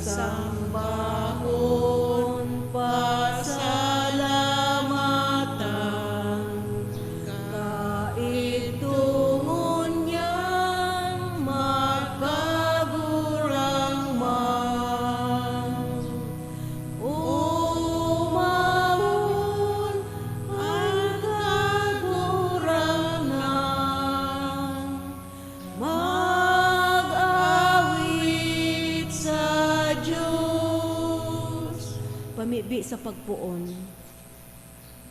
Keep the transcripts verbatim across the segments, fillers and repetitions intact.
Sambahon, pasalamatan, kaidtongon niyang magkagurang man. Umahon an Kagurangnan, mag-awit sa Dios. Pamibi sa pagpoon.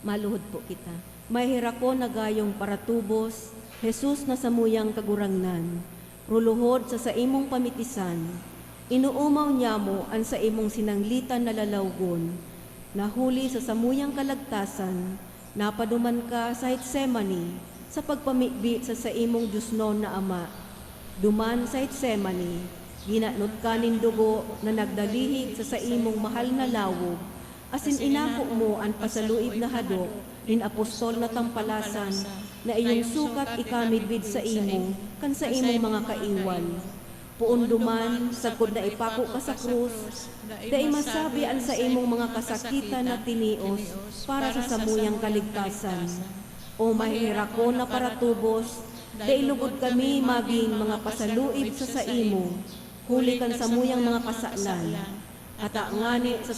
Maluhod po kita. Maheherakon na gayong paratubos, Jesus na samuyang Kagurangnan, ruluhod sa saimong pamitisan, inoomaw niyamo an saimong sinanglitan na lalawgon, na huli sa samuyang kalagtasan, napaduman ka sa Getsemani sa pagpamibi sa saimong diosnon na Ama. Duman sa Getsemani, ginatnot ka nin dugo na nagdalihig sa saimong mahal na lawog, asin inako mo an pasaluib na hadok nin apostol na tampalasan na iyong sukat ika midbid saimo kan saimong mga kaiwal. Poon duman, sagkod na ipako ka sa krus, dai masabi an saimong mga kasakitan na tinios para sa samuyang kaligtasan. O maheherakon na paratubos, dai lugod kami magin mga pasaluib sa saimo, huli kan samuyang mga kasalan. Ata ngani sa